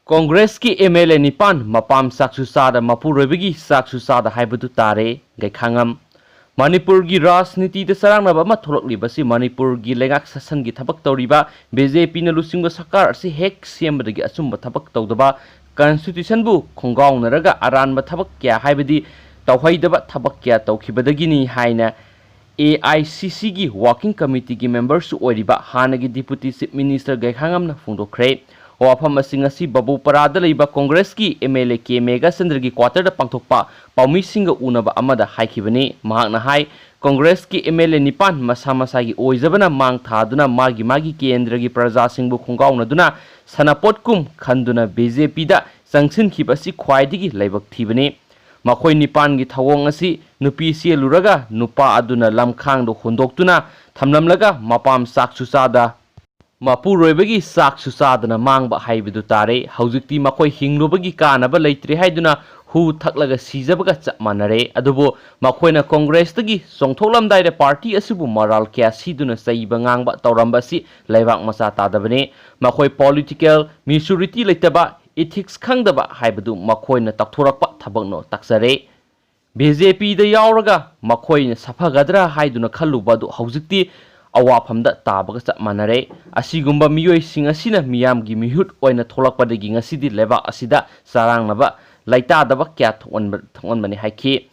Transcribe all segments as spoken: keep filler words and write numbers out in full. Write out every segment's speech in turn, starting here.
ꯀꯣꯡꯒ꯭ꯔꯦꯁꯀꯤ M L A ꯅꯤꯄꯥꯟ ꯃꯄꯥꯝ ꯆꯥꯛꯁꯨ ꯆꯥꯗ, ꯃꯄꯨꯔꯣꯏꯕꯒꯤ ꯆꯥꯛꯁꯨ ꯆꯥꯗ ꯍꯥꯏꯕꯗꯨ ꯇꯥꯔꯦ꯫ ꯒꯩꯈꯥꯉꯝ꯫ ꯃꯅꯤꯄꯨꯔꯒꯤ ꯔꯥꯖꯅꯤꯇꯤꯗ ꯆꯔꯥꯡꯅꯕ ꯑꯃ ꯊꯣꯛꯂꯛꯂꯤꯕꯁꯤ ꯃꯅꯤꯄꯨꯔꯒꯤ ꯂꯩꯉꯥꯛ ꯁꯥꯁꯟꯒꯤ ꯊꯕꯛ ꯇꯧꯔꯤꯕ ꯕꯤ ꯖꯦ ꯄꯤꯅ ꯂꯨꯆꯤꯡꯕ ꯁꯔꯀꯥꯔ ꯑꯁꯤ ꯍꯦꯛ ꯁꯦꯝꯕꯗꯒꯤ ꯑꯆꯨꯝꯕ ꯊꯕꯛ ꯇꯧꯗꯕ, ꯀꯟꯁꯇꯤꯇ꯭ꯌꯨꯁꯟꯕꯨ ꯈꯣꯡꯒꯥꯎꯅꯔꯒ ꯑꯔꯥꯟꯕ ꯊꯕꯛ ꯀꯌꯥ, ꯍꯥꯏꯕꯗꯤ ꯇꯧꯍꯩꯗꯕ ꯊꯕꯛ ꯀꯌꯥ ꯇꯧꯈꯤꯕꯗꯒꯤꯅꯤ ꯍꯥꯏꯅ ꯑꯦ ꯑꯥꯏ ꯁꯤ ꯁꯤꯒꯤ ꯋꯥꯔꯀꯤꯡ ꯀꯃꯤꯇꯤꯒꯤ ꯃꯦꯝꯕꯔꯁꯨ ꯑꯣꯏꯔꯤꯕ ꯍꯥꯟꯅꯒꯤ ꯗꯤꯄꯨꯇꯤ ꯆꯤꯐ ꯃꯤꯅꯤꯁꯇꯔ ꯒꯩꯈꯥꯉꯝꯅ ꯐꯣꯡꯗꯣꯛꯈ꯭ꯔꯦ꯫ ꯋꯥꯐꯝ ꯑꯁꯤ ꯉꯁꯤ ꯕꯕꯨꯄꯔꯥꯗ ꯂꯩꯕ ꯀꯣꯡꯒ꯭ꯔꯦꯁꯀꯤ ꯑꯦꯝ ꯑꯦꯜ ꯑꯦ ꯀꯦ ꯃꯦꯘꯆꯟꯗ꯭ꯔꯒꯤ ꯀ꯭ꯋꯥꯇꯔꯗ ꯄꯥꯡꯊꯣꯛꯄ ꯄꯥꯎꯃꯤꯁꯤꯡꯒ ꯎꯅꯕ ꯑꯃꯗ ꯍꯥꯏꯈꯤꯕꯅꯤ꯫ ꯃꯍꯥꯛꯅ ꯍꯥꯏ, ꯀꯣꯡꯒ꯭ꯔꯦꯁꯀꯤ ꯑꯦꯝ ꯑꯦꯜ ꯑꯦ ꯅꯤꯄꯥꯟ ꯃꯁꯥ ꯃꯁꯥꯒꯤ ꯑꯣꯏꯖꯕꯅ ꯃꯥꯡ ꯊꯥꯗꯨꯅ ꯃꯥꯒꯤ ꯃꯥꯒꯤ ꯀꯦꯟꯗ꯭ꯔꯒꯤ ꯄ꯭ꯔꯖꯥꯁꯤꯡꯕꯨ ꯈꯣꯡꯒꯥꯎꯅꯗꯨꯅ ꯁꯥꯟꯅꯄꯣꯠꯀꯨꯝ ꯈꯟꯗꯨꯅ ꯕꯤ ꯖꯦ ꯄꯤꯗ ꯆꯪꯁꯤꯟꯈꯤꯕ ꯑꯁꯤ ꯈ꯭ꯋꯥꯏꯗꯒꯤ ꯂꯥꯏꯕꯛ ꯊꯤꯕꯅꯤ꯫ ꯃꯈꯣꯏ ꯅꯤꯄꯥꯟꯒꯤ ꯊꯧꯑꯣꯡ ꯑꯁꯤ ꯅꯨꯄꯤ ꯆꯦꯜꯂꯨꯔꯒ ꯅꯨꯄꯥ ꯑꯗꯨꯅ ꯂꯝꯈꯥꯡꯗ ꯍꯨꯟꯗꯣꯛꯇꯨꯅ ꯊꯝꯂꯝꯂꯒ ꯃꯄꯥꯝ ꯆꯥꯛꯁꯨ ꯆꯥꯗ, ꯃꯄꯨꯔꯣꯏꯕꯒꯤ ꯆꯥꯛꯁꯨ ꯆꯥꯗꯅ ꯃꯥꯡꯕ ꯍꯥꯏꯕꯗꯨ ꯇꯥꯔꯦ꯫ ꯍꯧꯖꯤꯛꯇꯤ ꯃꯈꯣꯏ ꯍꯤꯡꯂꯨꯕꯒꯤ ꯀꯥꯅꯕ ꯂꯩꯇ꯭ꯔꯦ ꯍꯥꯏꯗꯨꯅ ꯍꯨ ꯊꯛꯂꯒ ꯁꯤꯖꯕꯒ ꯆꯞ ꯃꯥꯟꯅꯔꯦ꯫ ꯑꯗꯨꯕꯨ ꯃꯈꯣꯏꯅ ꯀꯣꯡꯒ꯭ꯔꯦꯁꯇꯒꯤ ꯆꯣꯡꯊꯣꯛꯂꯝꯗꯥꯏꯗ ꯄꯥꯔꯇꯤ ꯑꯁꯤꯕꯨ ꯃꯔꯥꯜ ꯀꯌꯥ ꯁꯤꯗꯨꯅ ꯆꯩꯕ ꯉꯥꯡꯕ ꯇꯧꯔꯝꯕ ꯑꯁꯤ ꯂꯩꯕꯥꯛ ꯃꯆꯥ ꯇꯥꯗꯕꯅꯤ꯫ ꯃꯈꯣꯏ ꯄꯣꯂꯤꯇꯤꯀꯦꯜ ꯃꯦꯆꯨꯔꯤꯇꯤ ꯂꯩꯇꯕ, ꯏꯊꯤꯛꯁ ꯈꯪꯗꯕ ꯍꯥꯏꯕꯗꯨ ꯃꯈꯣꯏꯅ ꯇꯧꯊꯣꯔꯛꯄ ꯊꯕꯛꯅꯣ ꯇꯥꯛꯆꯔꯦ꯫ ꯕꯤ ꯖꯦ ꯄꯤꯗ ꯌꯥꯎꯔꯒ ꯃꯈꯣꯏꯅ ꯁꯥꯐꯒꯗ꯭ꯔꯥ ꯍꯥꯏꯗꯨꯅ ꯈꯜꯂꯨꯕ ꯑꯗꯨ ꯍꯧꯖꯤꯛꯇꯤ ꯑꯋꯥꯐꯝꯗ ꯇꯥꯕꯒ ꯆꯞ ꯃꯥꯟꯅꯔꯦ꯫ ꯑꯁꯤꯒꯨꯝꯕ ꯃꯤꯑꯣꯏꯁꯤꯡ ꯑꯁꯤꯅ ꯃꯤꯌꯥꯝꯒꯤ ꯃꯤꯍꯨꯠ ꯑꯣꯏꯅ ꯊꯣꯛꯂꯛꯄꯗꯒꯤ ꯉꯁꯤꯗꯤ ꯂꯩꯕꯥꯛ ꯑꯁꯤꯗ ꯆꯔꯥꯡꯅꯕ, ꯂꯩꯇꯥꯗꯕ ꯀꯌꯥ ꯊꯣꯛꯍꯟꯕ-, ꯊꯣꯛꯍꯟꯕꯅꯤ ꯍꯥꯏꯈꯤ꯫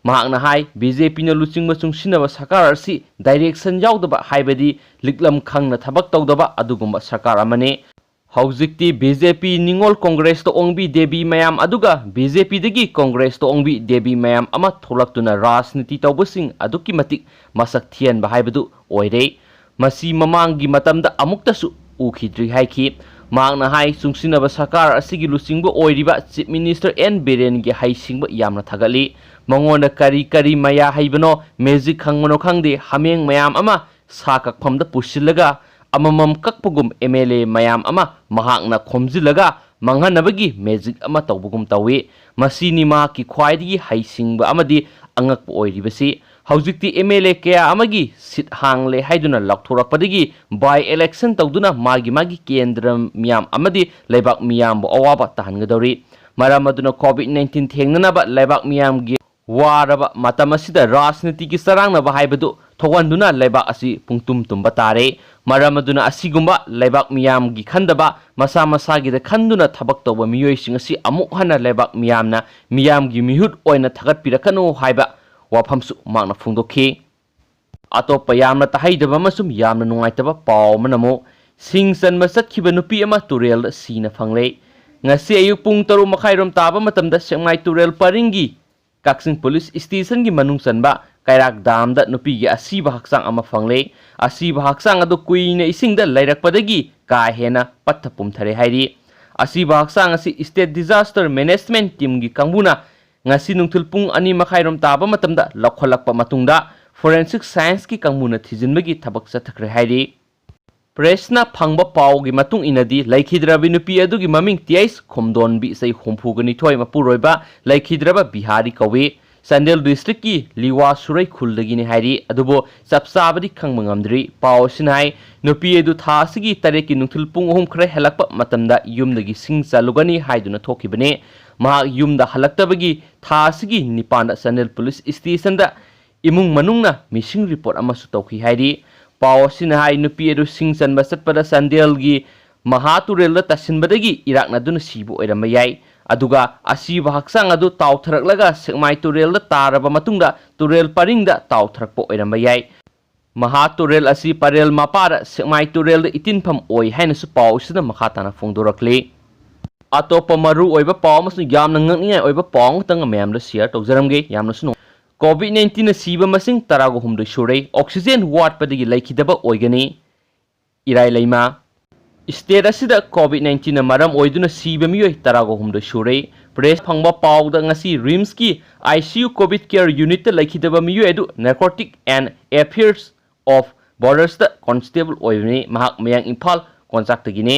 ꯃꯍꯥꯛꯅ ꯍꯥꯏ, ꯕꯤ ꯖꯦ ꯄꯤꯅ ꯂꯨꯆꯤꯡꯕ ꯆꯨꯡꯁꯤꯟꯅꯕ ꯁꯔꯀꯥꯔ ꯑꯁꯤ ꯗꯥꯏꯔꯦꯛꯁꯟ ꯌꯥꯎꯗꯕ, ꯍꯥꯏꯕꯗꯤ ꯂꯤꯛꯂꯝ ꯈꯪꯅ ꯊꯕꯛ ꯇꯧꯗꯕ ꯑꯗꯨꯒꯨꯝꯕ ꯁꯔꯀꯥꯔ ꯑꯃꯅꯤ꯫ ꯍꯧꯖꯤꯛꯇꯤ ꯕꯤ ꯖꯦ ꯄꯤ ꯅꯤꯉꯣꯜ ꯀꯣꯡꯒ꯭ꯔꯦꯁꯇ ꯑꯣꯡꯕꯤ ꯗꯦꯕꯤ ꯃꯌꯥꯝ ꯑꯗꯨꯒ ꯕꯤ ꯖꯦ ꯄꯤꯗꯒꯤ ꯀꯣꯡꯒ꯭ꯔꯦꯁꯇ ꯑꯣꯡꯕꯤ ꯗꯦꯕꯤ ꯃꯌꯥꯝ ꯑꯃ ꯊꯣꯛꯂꯛꯇꯨꯅ ꯔꯥꯖꯅꯤꯇꯤ ꯇꯧꯕꯁꯤꯡ ꯑꯗꯨꯛꯀꯤ ꯃꯇꯤꯛ ꯃꯁꯛ ꯊꯤꯍꯟꯕ ꯍꯥꯏꯕꯗꯨ ꯑꯣꯏꯔꯦ꯫ ꯃꯁꯤ ꯃꯃꯥꯡꯒꯤ ꯃꯇꯝꯗ ꯑꯃꯨꯛꯇꯁꯨ ꯎꯈꯤꯗ꯭ꯔꯤ ꯍꯥꯏꯈꯤ꯫ ꯃꯍꯥꯛꯅ ꯍꯥꯏ, ꯆꯨꯡꯁꯤꯟꯅꯕ ꯁꯔꯀꯥꯔ ꯑꯁꯤꯒꯤ ꯂꯨꯆꯤꯡꯕ ꯑꯣꯏꯔꯤꯕ ꯆꯤꯐ ꯃꯤꯅꯤꯁꯇꯔ ꯑꯦꯟ ꯕꯤꯔꯦꯟꯒꯤ ꯍꯩꯁꯤꯡꯕ ꯌꯥꯝꯅ ꯊꯥꯒꯠꯂꯤ꯫ ꯃꯉꯣꯟꯗ ꯀꯔꯤ ꯀꯔꯤ ꯃꯌꯥ ꯍꯩꯕꯅꯣ, ꯃꯦꯖꯤꯛ ꯈꯪꯕꯅꯣ ꯈꯪꯗꯦ, ꯍꯥꯃꯦꯡ ꯃꯌꯥꯝ ꯑꯃ ꯁꯥ ꯀꯛꯐꯝꯗ ꯄꯨꯁꯤꯜꯂꯒ ꯑꯃꯃꯝ ꯀꯛꯄꯒꯨꯝ ꯑꯦꯝ ꯑꯦꯜ ꯑꯦ ꯃꯌꯥꯝ ꯑꯃ ꯃꯍꯥꯛꯅ ꯈꯣꯝꯖꯤꯜꯂꯒ ꯃꯥꯡꯍꯟꯅꯕꯒꯤ ꯃꯦꯖꯤꯛ ꯑꯃ ꯇꯧꯕꯒꯨꯝ ꯇꯧꯏ꯫ ꯃꯁꯤꯅꯤ ꯃꯍꯥꯛꯀꯤ ꯈ꯭ꯋꯥꯏꯗꯒꯤ ꯍꯩꯁꯤꯡꯕ ꯑꯃꯗꯤ ꯑꯉꯛꯄ ꯑꯣꯏꯔꯤꯕꯁꯤ꯫ ꯍꯧꯖꯤꯛꯇꯤ ꯑꯦꯝ ꯑꯦꯜ ꯑꯦ ꯀꯌꯥ ꯑꯃꯒꯤ ꯁꯤꯠ ꯍꯥꯡꯂꯦ ꯍꯥꯏꯗꯨꯅ ꯂꯥꯎꯊꯣꯔꯛꯄꯗꯒꯤ by election ꯇꯧꯗꯨꯅ ꯃꯥꯒꯤ ꯃꯥꯒꯤ ꯀꯦꯟꯗ꯭ꯔ ꯃꯤꯌꯥꯝ ꯑꯃꯗꯤ ꯂꯩꯕꯥꯛ ꯃꯤꯌꯥꯝꯕꯨ ꯑꯋꯥꯕ ꯇꯥꯍꯟꯒꯗꯧꯔꯤ꯫ ꯃꯔꯝ ꯑꯗꯨꯅ COVID nineteen ꯊꯦꯡꯅꯅꯕ ꯂꯩꯕꯥꯛ ꯃꯤꯌꯥꯝꯒꯤ ꯋꯥꯔꯕ ꯃꯇꯝ ꯑꯁꯤꯗ ꯔꯥꯖꯅꯤꯇꯤꯒꯤ ꯆꯔꯥꯡꯅꯕ ꯍꯥꯏꯕꯗꯨ ꯊꯣꯛꯍꯟꯗꯨꯅ ꯂꯩꯕꯥꯛ ꯑꯁꯤ ꯄꯨꯡꯇꯨꯝ ꯇꯨꯝꯕ ꯇꯥꯔꯦ꯫ ꯃꯔꯝ ꯑꯗꯨꯅ ꯑꯁꯤꯒꯨꯝꯕ ꯂꯩꯕꯥꯛ ꯃꯤꯌꯥꯝꯒꯤ ꯈꯟꯗꯕ, ꯃꯁꯥ ꯃꯁꯥꯒꯤꯗ ꯈꯟꯗꯨꯅ ꯊꯕꯛ ꯇꯧꯕ ꯃꯤꯑꯣꯏꯁꯤꯡ ꯑꯁꯤ ꯑꯃꯨꯛ ꯍꯟꯅ ꯂꯩꯕꯥꯛ ꯃꯤꯌꯥꯝꯅ ꯃꯤꯌꯥꯝꯒꯤ ꯃꯤꯍꯨꯠ ꯑꯣꯏꯅ ꯊꯥꯒꯠꯄꯤꯔꯛꯀꯅꯨ ꯍꯥꯏꯕ ꯋꯥꯐꯝꯁꯨ ꯃꯍꯥꯛꯅ ꯐꯣꯡꯗꯣꯛꯈꯤ꯫ ꯑꯇꯣꯞꯄ ꯌꯥꯝꯅ ꯇꯥꯍꯩꯗꯕ ꯑꯃꯁꯨꯡ ꯌꯥꯝꯅ ꯅꯨꯡꯉꯥꯏꯇꯕ ꯄꯥꯎ ꯑꯃꯅ ꯑꯃꯨꯛ ꯁꯤꯡ ꯆꯟꯕ ꯆꯠꯈꯤꯕ ꯅꯨꯄꯤ ꯑꯃ ꯇꯨꯔꯦꯜꯗ ꯁꯤꯅ ꯐꯪꯂꯦ꯫ ꯉꯁꯤ ꯑꯌꯨꯛ ꯄꯨꯡ ꯇꯔꯨꯛ ꯃꯈꯥꯏꯔꯣꯝ ꯇꯥꯕ ꯃꯇꯝꯗ ꯁꯦꯛꯃꯥꯏ ꯇꯨꯔꯦꯜ ꯄꯔꯤꯡꯒꯤ ꯀꯛꯆꯤꯡ ꯄꯨꯂꯤꯁ ꯁ꯭ꯇꯦꯁꯟꯒꯤ ꯃꯅꯨꯡ ꯆꯟꯕ ꯀꯩꯔꯥꯛ ꯗꯥꯝꯗ ꯅꯨꯄꯤꯒꯤ ꯑꯁꯤꯕ ꯍꯛꯆꯥꯡ ꯑꯃ ꯐꯪꯂꯦ꯫ ꯑꯁꯤꯕ ꯍꯛꯆꯥꯡ ꯑꯗꯨ ꯀꯨꯏꯅ ꯏꯁꯤꯡꯗ ꯂꯩꯔꯛꯄꯗꯒꯤ ꯀꯥ ꯍꯦꯟꯅ ꯄꯠꯊ ꯄꯨꯝꯊꯔꯦ ꯍꯥꯏꯔꯤ꯫ ꯑꯁꯤꯕ ꯍꯛꯆꯥꯡ ꯑꯁꯤ State Disaster Management Teamꯒꯤ ꯀꯥꯡꯕꯨꯅ ꯉꯁꯤ ꯅꯨꯡꯊꯤꯜ ꯄꯨꯡ ꯑꯅꯤ ꯃꯈꯥꯏꯔꯣꯝ ꯇꯥꯕ ꯃꯇꯝꯗ ꯂꯧꯈꯠꯂꯛꯄ ꯃꯇꯨꯡꯗ Forensic Scienceꯀꯤ ꯀꯥꯡꯕꯨꯅ ꯊꯤꯖꯤꯟꯕꯒꯤ ꯊꯕꯛ ꯆꯠꯊꯈ꯭ꯔꯦ ꯍꯥꯏꯔꯤ꯫ ꯄ꯭ꯔꯦꯁꯅ ꯐꯪꯕ ꯄꯥꯎꯒꯤ ꯃꯇꯨꯡ ꯏꯟꯅꯗꯤ ꯂꯩꯈꯤꯗ꯭ꯔꯕꯤ ꯅꯨꯄꯤ ꯑꯗꯨꯒꯤ ꯃꯃꯤꯡ ꯇꯤꯌꯥꯏꯁ ꯈꯣꯝꯗꯣꯟꯕꯤ, ꯆꯍꯤ ꯍꯨꯝꯐꯨꯒ ꯅꯤꯊꯣꯏ, ꯃꯄꯨꯔꯣꯏꯕ ꯂꯩꯈꯤꯗ꯭ꯔꯕ ꯕꯤꯍꯥꯔꯤ ꯀꯧꯏ꯫ ꯆꯥꯟꯗꯦꯜ ꯗꯤꯁꯇ꯭ꯔꯤꯛꯀꯤ ꯂꯤꯋꯥ ꯁꯨꯔꯩ ꯈꯨꯜꯗꯒꯤꯅꯤ ꯍꯥꯏꯔꯤ꯫ ꯑꯗꯨꯕꯨ ꯆꯞ ꯆꯥꯕꯗꯤ ꯈꯪꯕ ꯉꯝꯗ꯭ꯔꯤ꯫ ꯄꯥꯎ ꯑꯁꯤꯅ ꯍꯥꯏ, ꯅꯨꯄꯤ ꯑꯗꯨ ꯊꯥ ꯑꯁꯤꯒꯤ ꯇꯔꯦꯠꯀꯤ ꯅꯨꯡꯊꯤꯜ ꯄꯨꯡ ꯑꯍꯨꯝ ꯈꯔ ꯍꯦꯜꯂꯛꯄ ꯃꯇꯝꯗ ꯌꯨꯝꯗꯒꯤ ꯁꯤꯡ ꯆꯜꯂꯨꯒꯅꯤ ꯍꯥꯏꯗꯨꯅ ꯊꯣꯛꯈꯤꯕꯅꯤ꯫ ꯃꯍꯥꯛ ꯌꯨꯝꯗ ꯍꯜꯂꯛꯇꯕꯒꯤ ꯊꯥ ꯑꯁꯤꯒꯤ ꯅꯤꯄꯥꯟꯗ ꯆꯥꯟꯗꯦꯜ ꯄꯨꯂꯤꯁ ꯁ꯭ꯇꯦꯁꯟꯗ ꯏꯃꯨꯡ ꯃꯅꯨꯡꯅ ꯃꯤꯁꯤꯡ ꯔꯤꯄꯣꯔꯠ ꯑꯃꯁꯨ ꯇꯧꯈꯤ ꯍꯥꯏꯔꯤ꯫ ꯄꯥꯎ ꯑꯁꯤꯅ ꯍꯥꯏ, ꯅꯨꯄꯤ ꯑꯗꯨ ꯁꯤꯡ ꯆꯟꯕ ꯆꯠꯄꯗ ꯆꯥꯟꯗꯦꯜꯒꯤ ꯃꯍꯥ ꯇꯨꯔꯦꯜꯗ ꯇꯥꯁꯤꯟꯕꯗꯒꯤ ꯏꯔꯥꯛꯅꯗꯨꯅ ꯁꯤꯕ ꯑꯣꯏꯔꯝꯕ ꯌꯥꯏ꯫ ꯑꯗꯨꯒ ꯑꯁꯤꯕ ꯍꯛꯆꯥꯡ ꯑꯗꯨ ꯇꯥꯎꯊꯔꯛꯂꯒ ꯁꯦꯛꯃꯥꯏ ꯇꯨꯔꯦꯜꯗ ꯇꯥꯔꯕ ꯃꯇꯨꯡꯗ ꯇꯨꯔꯦꯜ ꯄꯔꯤꯡꯗ ꯇꯥꯎꯊꯔꯛꯄ ꯑꯣꯏꯔꯝꯕ ꯌꯥꯏ꯫ ꯃꯍꯥ ꯇꯨꯔꯦꯜ ꯑꯁꯤ ꯄꯔꯦꯜ ꯃꯄꯥꯗ ꯁꯦꯛꯃꯥꯏ ꯇꯨꯔꯦꯜꯗ ꯏꯇꯤꯟꯐꯝ ꯑꯣꯏ ꯍꯥꯏꯅꯁꯨ ꯄꯥꯎ ꯑꯁꯤꯗ ꯃꯈꯥ ꯇꯥꯅ ꯐꯣꯡꯗꯣꯔꯛꯂꯤ꯫ ꯑꯇꯣꯞꯄ ꯃꯔꯨ ꯑꯣꯏꯕ ꯄꯥꯎ ꯑꯃꯁꯨꯡ ꯌꯥꯝꯅ ꯉꯛꯅꯤꯡꯉꯥꯏ ꯑꯣꯏꯕ ꯄꯥꯎ ꯑꯃꯇꯪꯒ ꯃꯌꯥꯝꯗ share ꯇꯧꯖꯔꯝꯒꯦ꯫ ꯌꯥꯝꯅꯁꯨ ꯅꯨꯡꯉꯥꯏ꯫ COVID nineteen ꯅ ꯁꯤꯕ ꯃꯁꯤꯡ ꯇꯔꯥꯒ ꯍꯨꯝꯗꯣꯏ ꯁꯨꯔꯦ꯫ Oxygen ꯋꯥꯠꯄꯗꯒꯤ ꯂꯩꯈꯤꯗꯕ ꯑꯣꯏꯒꯅꯤ꯫ ꯏꯔꯥꯏ ꯂꯩꯃ꯫ State ꯑꯁꯤꯗ COVID nineteen ꯅ ꯃꯔꯝ ꯑꯣꯏꯗꯨꯅ ꯁꯤꯕ ꯃꯤꯑꯣꯏ ꯇꯔꯥꯒ ꯍꯨꯝꯗꯣꯏ ꯁꯨꯔꯦ꯫ ꯄ꯭ꯔꯦꯁ ꯐꯪꯕ ꯄꯥꯎꯗ ꯉꯁꯤ RIMSꯀꯤ ICU COVID Care Unitꯇ ꯂꯩꯈꯤꯗꯕ ꯃꯤꯑꯣꯏ ꯑꯗꯨ Narcotic and Affairs of Bordersꯇ constable ꯑꯣꯏꯕꯅꯤ꯫ ꯃꯍꯥꯛ ꯃꯌꯥꯡ ꯏꯝꯐꯥꯜ ꯀꯣꯟꯆꯥꯛꯇꯒꯤꯅꯤ꯫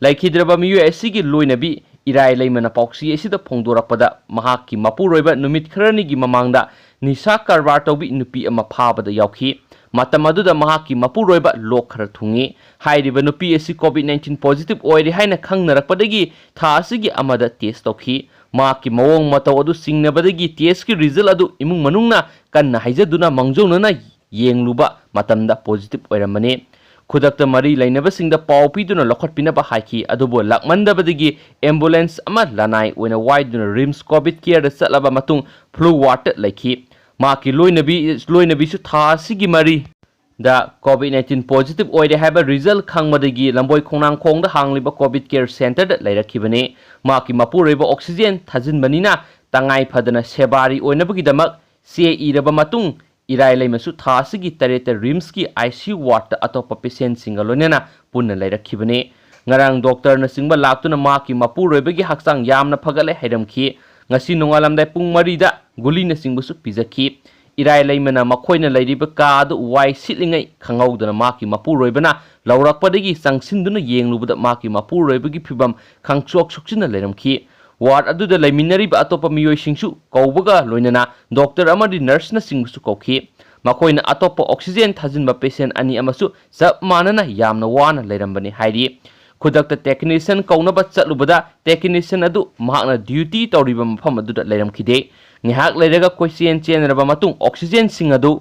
ꯂꯩꯈꯤꯗ꯭ꯔꯕ ꯃꯤꯑꯣꯏ ꯑꯁꯤꯒꯤ ꯂꯣꯏꯅꯕꯤ ꯏꯔꯥꯏ ꯂꯩꯃꯅ ꯄꯥꯎꯆꯦ ꯑꯁꯤꯗ ꯐꯣꯡꯗꯣꯔꯛꯄꯗ ꯃꯍꯥꯛꯀꯤ ꯃꯄꯨꯔꯣꯏꯕ ꯅꯨꯃꯤꯠ ꯈꯔꯅꯤꯒꯤ ꯃꯃꯥꯡꯗ ꯅꯤꯁꯥ ꯀꯔꯕꯥꯔ ꯇꯧꯕꯤ ꯅꯨꯄꯤ ꯑꯃ ꯐꯥꯕꯗ ꯌꯥꯎꯈꯤ꯫ ꯃꯇꯝ ꯑꯗꯨꯗ ꯃꯍꯥꯛꯀꯤ ꯃꯄꯨꯔꯣꯏꯕ ꯂꯣꯛ ꯈꯔ ꯊꯨꯡꯉꯤ꯫ ꯍꯥꯏꯔꯤꯕ ꯅꯨꯄꯤ ꯑꯁꯤ COVID nineteen positive ꯑꯣꯏꯔꯦ ꯍꯥꯏꯅ ꯈꯪꯅꯔꯛꯄꯗꯒꯤ ꯊꯥ ꯑꯁꯤꯒꯤ ꯑꯃꯗ test ꯇꯧꯈꯤ꯫ ꯃꯍꯥꯛꯀꯤ ꯃꯑꯣꯡ ꯃꯇꯧ ꯑꯗꯨ ꯆꯤꯡꯅꯕꯗꯒꯤ testꯀꯤ result ꯑꯗꯨ ꯏꯃꯨꯡ ꯃꯅꯨꯡꯅ ꯀꯟꯅ ꯍꯥꯏꯖꯗꯨꯅ ꯃꯥꯡꯖꯧꯅꯅ ꯌꯦꯡꯂꯨꯕ ꯃꯇꯝꯗ positive ꯑꯣꯏꯔꯝꯕꯅꯤ꯫ ꯈꯨꯗꯛꯇ ꯃꯔꯤ ꯂꯩꯅꯕꯁꯤꯡꯗ ꯄꯥꯎ ꯄꯤꯗꯨꯅ ꯂꯧꯈꯠꯄꯤꯅꯕ ꯍꯥꯏꯈꯤ, ꯑꯗꯨꯕꯨ ꯂꯥꯛꯃꯟꯗꯕꯗꯒꯤ ambulance ꯑꯃ ꯂꯅꯥꯏ ꯑꯣꯏꯅ ꯋꯥꯏꯗꯨꯅ RIMS COVID careꯗ ꯆꯠꯂꯕ ꯃꯇꯨꯡ flu wardꯇ ꯂꯩꯈꯤ꯫ ꯃꯍꯥꯛꯀꯤ ꯂꯣꯏꯅꯕꯤ, ꯂꯣꯏꯅꯕꯤꯁꯨ ꯊꯥ ꯑꯁꯤꯒꯤ ꯃꯔꯤꯗ COVID nineteen positive ꯑꯣꯏꯔꯦ ꯍꯥꯏꯕ result ꯈꯪꯕꯗꯒꯤ ꯂꯝꯕꯣꯏ ꯈꯣꯡꯅꯥꯡꯈꯣꯡꯗ ꯍꯥꯡꯂꯤꯕ COVID care centreꯗ ꯂꯩꯔꯛꯈꯤꯕꯅꯤ꯫ ꯃꯍꯥꯛꯀꯤ ꯃꯄꯨꯔꯣꯏꯕ oxygen ꯊꯥꯖꯤꯟꯕꯅꯤꯅ ꯇꯉꯥꯏ ꯐꯗꯅ ꯁꯦꯕꯥꯔꯤ ꯑꯣꯏꯅꯕꯒꯤꯗꯃꯛ ꯆꯦ ꯏꯔꯕ ꯃꯇꯨꯡ, ꯏꯔꯥꯏ ꯂꯩꯃꯁꯨ ꯊꯥ ꯑꯁꯤꯒꯤ ꯇꯔꯦꯠꯇ RIMSꯀꯤ ICU wardꯇ ꯑꯇꯣꯞꯄ patientꯁꯤꯡꯒ ꯂꯣꯏꯅꯅ ꯄꯨꯟꯅ ꯂꯩꯔꯛꯈꯤꯕꯅꯤ꯫ ꯉꯔꯥꯡ doctorꯅꯆꯤꯡꯕ ꯂꯥꯛꯇꯨꯅ ꯃꯍꯥꯛꯀꯤ ꯃꯄꯨꯔꯣꯏꯕꯒꯤ ꯍꯛꯆꯥꯡ ꯌꯥꯝꯅ ꯐꯒꯠꯂꯦ ꯍꯥꯏꯔꯝꯈꯤ꯫ ꯉꯁꯤ ꯅꯣꯡꯉꯥꯜꯂꯝꯗꯥꯏ ꯄꯨꯡ ꯃꯔꯤꯗ ꯒꯨꯂꯤꯅꯆꯤꯡꯕꯁꯨ ꯄꯤꯖꯈꯤ꯫ ꯏꯔꯥꯏ ꯂꯩꯃꯅ ꯃꯈꯣꯏꯅ ꯂꯩꯔꯤꯕ ꯀꯥ ꯑꯗꯨ ꯋꯥꯏ ꯁꯤꯠꯂꯤꯉꯩ ꯈꯪꯍꯧꯗꯅ ꯃꯍꯥꯛꯀꯤ ꯃꯄꯨꯔꯣꯏꯕꯅ ꯂꯧꯔꯛꯄꯗꯒꯤ ꯆꯪꯁꯤꯟꯗꯨꯅ ꯌꯦꯡꯂꯨꯕꯗ ꯃꯍꯥꯛꯀꯤ ꯃꯄꯨꯔꯣꯏꯕꯒꯤ ꯐꯤꯕꯝ ꯈꯪꯆꯣꯛ ꯁꯣꯛꯆꯤꯟꯅ ꯂꯩꯔꯝꯈꯤ꯫ Ward ꯑꯗꯨꯗ ꯂꯩꯃꯤꯟꯅꯔꯤꯕ ꯑꯇꯣꯞꯄ ꯃꯤꯑꯣꯏꯁꯤꯡꯁꯨ ꯀꯧꯕꯒ ꯂꯣꯏꯅꯅ doctor ꯑꯃꯗꯤ nurseꯅꯆꯤꯡꯕꯁꯨ ꯀꯧꯈꯤ꯫ ꯃꯈꯣꯏꯅ ꯑꯇꯣꯞꯄ oxygen ꯊꯥꯖꯤꯟꯕ patient ꯑꯅꯤ ꯑꯃꯁꯨ ꯆꯞ ꯃꯥꯟꯅꯅ ꯌꯥꯝꯅ ꯋꯥꯅ ꯂꯩꯔꯝꯕꯅꯤ ꯍꯥꯏꯔꯤ꯫ ꯈꯨꯗꯛꯇ technician ꯀꯧꯅꯕ ꯆꯠꯂꯨꯕꯗ technician ꯑꯗꯨ ꯃꯍꯥꯛꯅ duty ꯇꯧꯔꯤꯕ ꯃꯐꯝ ꯑꯗꯨꯗ ꯂꯩꯔꯝꯈꯤꯗꯦ꯫ ꯉꯥꯏꯍꯥꯛ ꯂꯩꯔꯒ ꯀꯣꯏꯆꯦꯟ ꯆꯦꯟꯅꯔꯕ ꯃꯇꯨꯡ oxygenꯁꯤꯡ ꯑꯗꯨ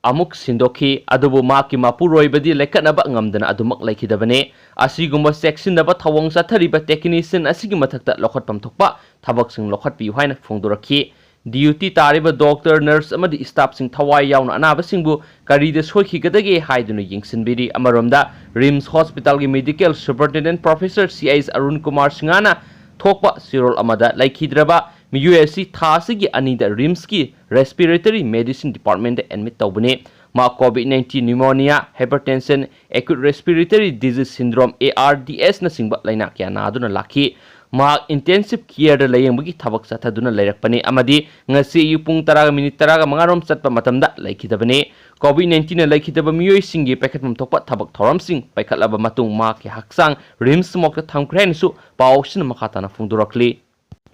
ꯑꯃꯨꯛ ꯁꯤꯟꯗꯣꯛꯈꯤ, ꯑꯗꯨꯕꯨ ꯃꯍꯥꯛꯀꯤ ꯃꯄꯨꯔꯣꯏꯕꯗꯤ ꯂꯩꯈꯠꯅꯕ ꯉꯝꯗꯅ ꯑꯗꯨꯃꯛ ꯂꯩꯈꯤꯗꯕꯅꯤ꯫ ꯑꯁꯤꯒꯨꯝꯕ ꯆꯦꯛꯁꯤꯟꯅꯕ ꯊꯧꯑꯣꯡ ꯆꯠꯊꯔꯤꯕ technician ꯑꯁꯤꯒꯤ ꯃꯊꯛꯇ ꯂꯧꯈꯠꯐꯝ ꯊꯣꯛꯄ ꯊꯕꯛꯁꯤꯡ ꯂꯧꯈꯠꯄꯤꯌꯨ ꯍꯥꯏꯅ ꯐꯣꯡꯗꯣꯔꯛꯈꯤ꯫ Duty ꯇꯥꯔꯤꯕ doctor, nurse ꯑꯃꯗꯤ staffꯁꯤꯡ ꯊꯋꯥꯏ ꯌꯥꯎꯅ ꯑꯅꯥꯕꯁꯤꯡꯕꯨ ꯀꯔꯤꯗ ꯁꯣꯏꯈꯤꯒꯗꯒꯦ ꯍꯥꯏꯗꯨꯅ ꯌꯦꯡꯁꯤꯟꯕꯤꯔꯤ꯫ ꯑꯃꯔꯣꯝꯗ, RIMS hospitalꯒꯤ medical superintendent professor ꯁꯤ ꯑꯩꯆ ꯑꯔꯨꯟ ꯀꯨꯃꯥꯔ ꯁꯤꯡꯍꯅ ꯊꯣꯛꯄ ꯆꯦꯔꯣꯜ ꯑꯃꯗ, ꯂꯩꯈꯤꯗ꯭ꯔꯕ ꯃꯤꯑꯣꯏ ꯑꯁꯤ ꯊꯥ ꯑꯁꯤꯒꯤ ꯑꯅꯤꯗ RIMSꯀꯤ respiratory medicine departmentꯇ admit ꯇꯧꯕꯅꯤ꯫ ꯃꯍꯥꯛ COVID nineteen pneumonia, hypertension, acute respiratory disease syndrome, ARDSꯅꯆꯤꯡꯕ ꯂꯩꯅꯥ ꯀꯌꯥ ꯅꯥꯗꯨꯅ ꯂꯥꯛꯈꯤ꯫ ꯃꯍꯥꯛ intensive careꯗ ꯂꯥꯌꯦꯡꯕꯒꯤ ꯊꯕꯛ ꯆꯠꯊꯗꯨꯅ ꯂꯩꯔꯛꯄꯅꯤ ꯑꯃꯗꯤ ꯉꯁꯤ ꯑꯌꯨꯛ ꯄꯨꯡ ꯇꯔꯥꯒ ꯃꯤꯅꯤꯠ ꯇꯔꯥꯒ ꯃꯉꯥ ꯔꯣꯝ ꯆꯠꯄ ꯃꯇꯝꯗ ꯂꯩꯈꯤꯗꯕꯅꯤ꯫ COVID nineteenꯅ ꯂꯩꯈꯤꯗꯕ ꯃꯤꯑꯣꯏꯁꯤꯡꯒꯤ ꯄꯥꯏꯈꯠꯐꯝ ꯊꯣꯛꯄ ꯊꯕꯛ ꯊꯧꯔꯝꯁꯤꯡ ꯄꯥꯏꯈꯠꯂꯕ ꯃꯇꯨꯡ ꯃꯍꯥꯛꯀꯤ ꯍꯛꯆꯥꯡ RIMS morgueꯇ ꯊꯝꯈ꯭ꯔꯦ ꯍꯥꯏꯅꯁꯨ ꯄꯥꯎꯁꯤꯅ ꯃꯈꯥ ꯇꯥꯅ ꯐꯣꯡꯗꯣꯔꯛꯂꯤ꯫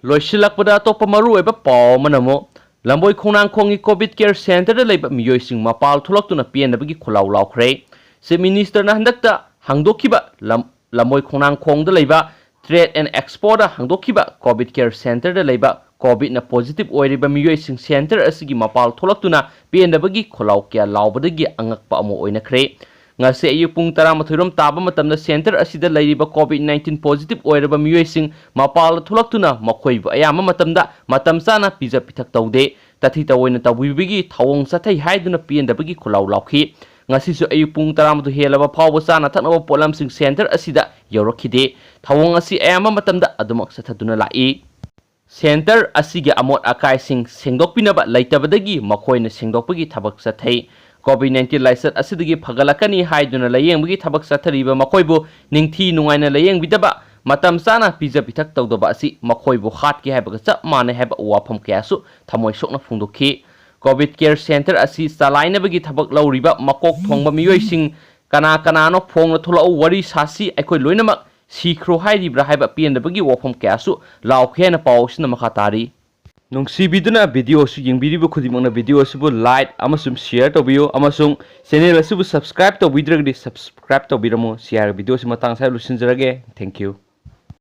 ꯂꯣꯏꯁꯤꯜꯂꯛꯄꯗ ꯑꯇꯣꯞꯄ ꯃꯔꯨꯑꯣꯏꯕ ꯄꯥꯎ ꯑꯃꯅ ꯑꯃꯨꯛ ꯂꯝꯕꯣꯏ ꯈꯣꯡꯅꯥꯡꯈꯣꯡꯒꯤ ꯀꯣꯚꯤꯗ ꯀꯦꯌꯔ ꯁꯦꯟꯇꯔꯗ ꯂꯩꯕ ꯃꯤꯑꯣꯏꯁꯤꯡ ꯃꯄꯥꯜ ꯊꯣꯛꯂꯛꯇꯨꯅ ꯄꯦꯟꯗꯕꯒꯤ ꯈꯣꯜꯂꯥꯎ ꯂꯥꯎꯈ꯭ꯔꯦ꯫ ꯆꯤꯐ ꯃꯤꯅꯤꯁꯇꯔꯅ ꯍꯟꯗꯛꯇ ꯍꯥꯡꯗꯣꯛꯈꯤꯕ ꯂꯝ-, ꯂꯝꯕꯣꯏ ꯈꯣꯡꯅꯥꯡꯈꯣꯡꯗ ꯂꯩꯕ ꯇ꯭ꯔꯦꯗ ꯑꯦꯟ ꯑꯦꯛꯁꯄꯣꯗ ꯍꯥꯡꯗꯣꯛꯈꯤꯕ ꯀꯣꯚꯤꯗ ꯀꯦꯌꯔ ꯁꯦꯟꯇꯔꯗ ꯂꯩꯕ ꯀꯣꯚꯤꯗꯅ ꯄꯣꯖꯤꯇꯤꯚ ꯑꯣꯏꯔꯤꯕ ꯃꯤꯑꯣꯏꯁꯤꯡ ꯁꯦꯟꯇꯔ ꯑꯁꯤꯒꯤ ꯃꯄꯥꯜ ꯊꯣꯛꯂꯛꯇꯨꯅ ꯄꯦꯟꯗꯕꯒꯤ ꯈꯣꯜꯂꯥꯎ ꯀꯌꯥ ꯂꯥꯎꯕꯗꯒꯤ ꯑꯉꯛꯄ ꯑꯃ ꯑꯣꯏꯅꯈ꯭ꯔꯦ꯫ ꯉꯁꯤ ꯑꯌꯨꯛ ꯄꯨꯡ ꯇꯔꯥꯃꯥꯊꯣꯏ ꯔꯣꯝ ꯇꯥꯕ ꯃꯇꯝꯗ ꯁꯦꯟꯇꯔ ꯑꯁꯤꯗ ꯂꯩꯔꯤꯕ ꯀꯣꯚꯤꯗ ꯅꯥꯏꯟꯇꯤꯟ ꯄꯣꯖꯤꯇꯤꯚ ꯑꯣꯏꯔꯕ ꯃꯤꯑꯣꯏꯁꯤꯡ ꯃꯄꯥꯜꯗ ꯊꯣꯛꯂꯛꯇꯨꯅ ꯃꯈꯣꯏꯕꯨ ꯑꯌꯥꯝꯕ ꯃꯇꯝꯗ ꯃꯇꯝ ꯆꯥꯅ ꯄꯤꯖ ꯄꯤꯊꯛ ꯇꯧꯗꯦ꯫ ꯇꯊꯤ ꯇꯑꯣꯏꯅ ꯇꯧꯕꯤꯕꯒꯤ ꯊꯧꯑꯣꯡ ꯆꯠꯊꯩ ꯍꯥꯏꯗꯨꯅ ꯄꯦꯟꯗꯕꯒꯤ ꯈꯣꯜꯂꯥꯎ ꯂꯥꯎꯈꯤ꯫ ꯉꯁꯤꯁꯨ ꯑꯌꯨꯛ ꯄꯨꯡ ꯇꯔꯥꯃꯥꯊꯣꯏ ꯍꯦꯜꯂꯕ ꯐꯥꯎꯕ ꯆꯥꯅ ꯊꯛꯅꯕ ꯄꯣꯠꯂꯝꯁꯤꯡ ꯁꯦꯟꯇꯔ ꯑꯁꯤꯗ ꯌꯧꯔꯛꯈꯤꯗꯦ꯫ ꯊꯧꯑꯣꯡ ꯑꯁꯤ ꯑꯌꯥꯝꯕ ꯃꯇꯝꯗ ꯑꯗꯨꯃꯛ ꯆꯠꯊꯗꯨꯅ ꯂꯥꯛꯏ꯫ ꯁꯦꯟꯇꯔ ꯑꯁꯤꯒꯤ ꯑꯃꯣꯠ ꯑꯀꯥꯏꯁꯤꯡ ꯁꯦꯡꯗꯣꯛꯄꯤꯅꯕ ꯂꯩꯇꯕꯗꯒꯤ ꯃꯈꯣꯏꯅ ꯁꯦꯡꯗꯣꯛꯄꯒꯤ ꯊꯕꯛ ꯆꯠꯊꯩ꯫ ꯀꯣꯚꯤꯗ ꯅꯥꯏꯟꯇꯤꯟ ꯂꯥꯏꯆꯠ ꯑꯁꯤꯗꯒꯤ ꯐꯒꯠꯂꯛꯀꯅꯤ ꯍꯥꯏꯗꯨꯅ ꯂꯥꯌꯦꯡꯕꯒꯤ ꯊꯕꯛ ꯆꯠꯊꯔꯤꯕ ꯃꯈꯣꯏꯕꯨ ꯅꯤꯡꯊꯤ ꯅꯨꯡꯉꯥꯏꯅ ꯂꯥꯌꯦꯡꯕꯤꯗꯕ, ꯃꯇꯝ ꯆꯥꯅ ꯄꯤꯖ ꯄꯤꯊꯛ ꯇꯧꯗꯕ ꯑꯁꯤ ꯃꯈꯣꯏꯕꯨ ꯍꯥꯠꯀꯦ ꯍꯥꯏꯕꯒ ꯆꯞ ꯃꯥꯟꯅꯩ ꯍꯥꯏꯕ ꯋꯥꯐꯝ ꯀꯌꯥꯁꯨ ꯊꯃꯣꯏ ꯁꯣꯛꯅ ꯐꯣꯡꯗꯣꯛꯈꯤ꯫ ꯀꯣꯚꯤꯗ ꯀꯦꯌꯔ ꯁꯦꯟꯇꯔ ꯑꯁꯤ ꯆꯂꯥꯏꯅꯕꯒꯤ ꯊꯕꯛ ꯂꯧꯔꯤꯕ ꯃꯀꯣꯛ ꯊꯣꯡꯕ ꯃꯤꯑꯣꯏꯁꯤꯡ ꯀꯅꯥ ꯀꯅꯥꯅꯣ, ꯐꯣꯡꯅ ꯊꯣꯛꯂꯛꯎ, ꯋꯥꯔꯤ ꯁꯥꯁꯤ, ꯑꯩꯈꯣꯏ ꯂꯣꯏꯅꯃꯛ ꯁꯤꯈ꯭ꯔꯣ ꯍꯥꯏꯔꯤꯕ꯭ꯔꯥ ꯍꯥꯏꯕ ꯄꯦꯟꯗꯕꯒꯤ ꯋꯥꯐꯝ ꯀꯌꯥꯁꯨ ꯂꯥꯎꯈꯤ ꯍꯥꯏꯅ ꯄꯥꯎ ꯑꯁꯤꯅ ꯃꯈꯥ ꯇꯥꯔꯤ꯫ ꯅꯨꯡꯁꯤꯕꯤꯗꯨꯅ ꯚꯤꯗꯤꯑꯣ ꯑꯁꯤ ꯌꯦꯡꯕꯤꯔꯤꯕ ꯈꯨꯗꯤꯡꯃꯛꯅ ꯚꯤꯗꯤꯑꯣ ꯑꯁꯤꯕꯨ ꯂꯥꯏꯛ ꯑꯃꯁꯨꯡ ꯁꯤꯌꯔ ꯇꯧꯕꯤꯌꯨ, ꯑꯃꯁꯨꯡ ꯆꯦꯅꯦꯜ ꯑꯁꯤꯕꯨ ꯁꯕꯁꯀ꯭ꯔꯥꯏꯕ ꯇꯧꯕꯤꯗ꯭ꯔꯒꯗꯤ ꯁꯕꯁꯀ꯭ꯔꯥꯏꯕ ꯇꯧꯕꯤꯔꯝꯃꯨ꯫ ꯁꯤ ꯍꯥꯏꯔꯒ ꯚꯤꯗꯤꯑꯣ ꯑꯁꯤ ꯃꯇꯥꯡ ꯑꯁꯤꯗ ꯂꯣꯏꯁꯤꯟꯖꯔꯒꯦ꯫ Thank you꯫